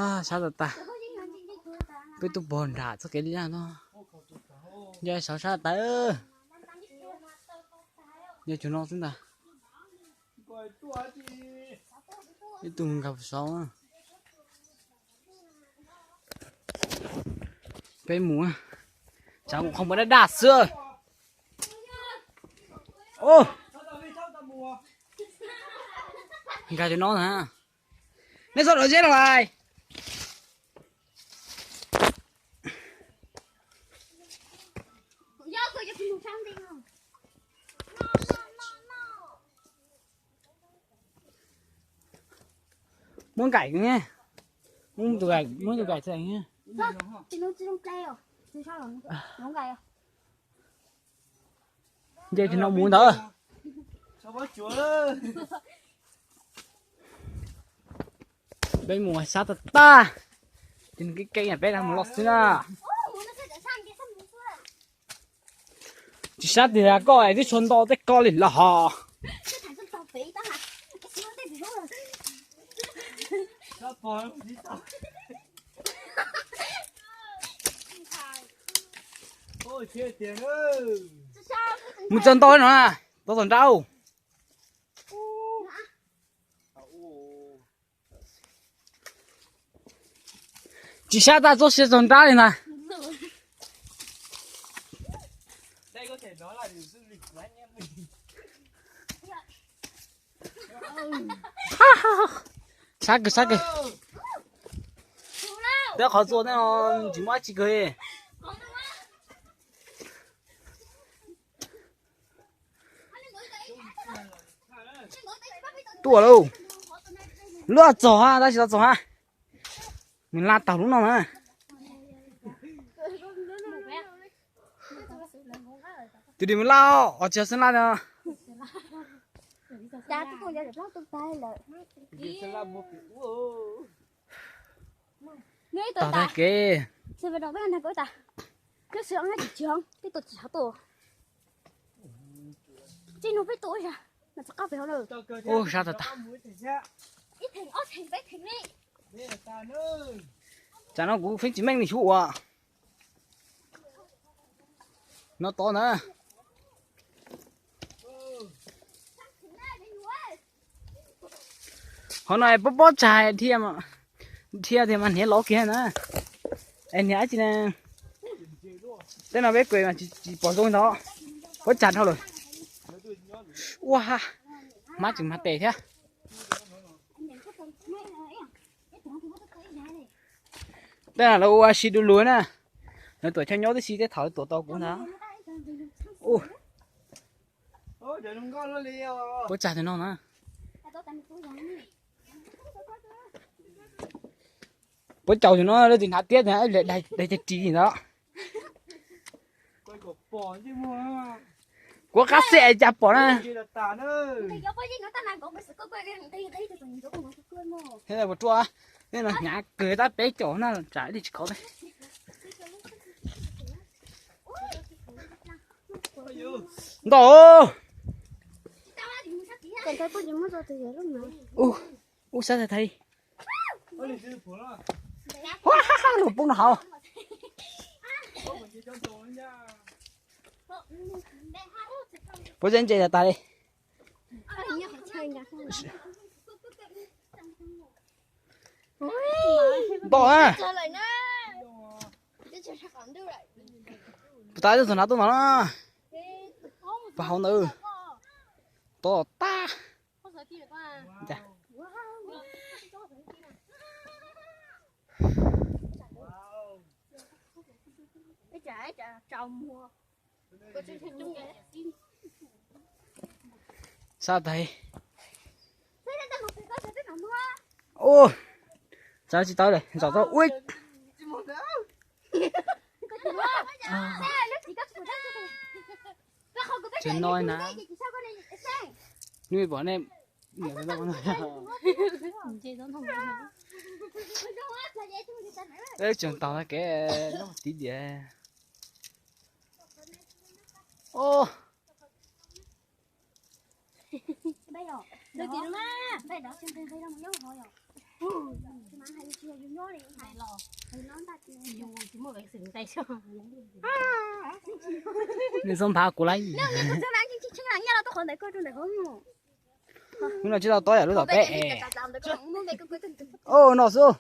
Sab tas tas. Peb tuaj pog nram txoj kev laj no. Yog sav sab tas. Yog cov no xwb ntag. Ib tug nkag saud. Peb mus, tsam mus qhov muag daj daj xwb. Nkag cov no na. Nej txhob dov zeb los lais. Muab nkaim, muab tus nkaim, muab tus nkaim txaim. Nce tus no mus ntawd. Peb mus sab tag tag. Ces nws keeb keeb peb mus los xwb na. Tsis sab tiag koj twb tshuav nto tej ko li los hos. Mus txog nto no, tau tom nrab. Tsis sab tag txoj sia txog nrab li ntag. Sab kawg sab kawg. Twb qhov txua tej no tsis muaj dab tsi kawg. Tuaj lauj. Luaj txog ha, tab sis txog ha. Nws laj tag lub no na. Tus dim mus laj os, tsis yog xeeb laj no. Tag kev. Ub, sab tag tag. Tsam no kuv feeb tsis meej li xyov ua. No tod na. Qhov no pob pob tsag dhia, dhia tiag mas hniav lov kiag na. Es hniav dab tsi na. Tej no peb kues mas tsis pom zoo ntau. Pob tsag dhau lawm. Ua ha, hmab tseem hmab tes thiab. Tej no lawv ua si du lug na. Lawv tuam choj nyob tib si tej thaum lawv tuam tau kuv ntag. Puab tsaus tus no, puab tsaus tus no lawv tsis hnav tiab, daig cag ris ntawd. Kuv qab xeb cas pom na. Puas ruaj, nej no hnyav kawg tab peb caum na tsam li tsis khov. Ntau. Ub, sab thaiv thaiv. Lub poob no hauv. Puas tseeb ntse tas tas li. Ntau na. Puas tas txog hnav tuaj no na. Puas hauv ntawd. Tod tag. Sab tais. Ub, sab tsis tau lawm, zaum tau ub. Tsis no na. Nws pom nej. Tseem taus kev nyob tiv diam. Ub. Nws xub nphav kuv lawm. Lub no tsis tau tob yom, lub tom peb. Au, no xwb.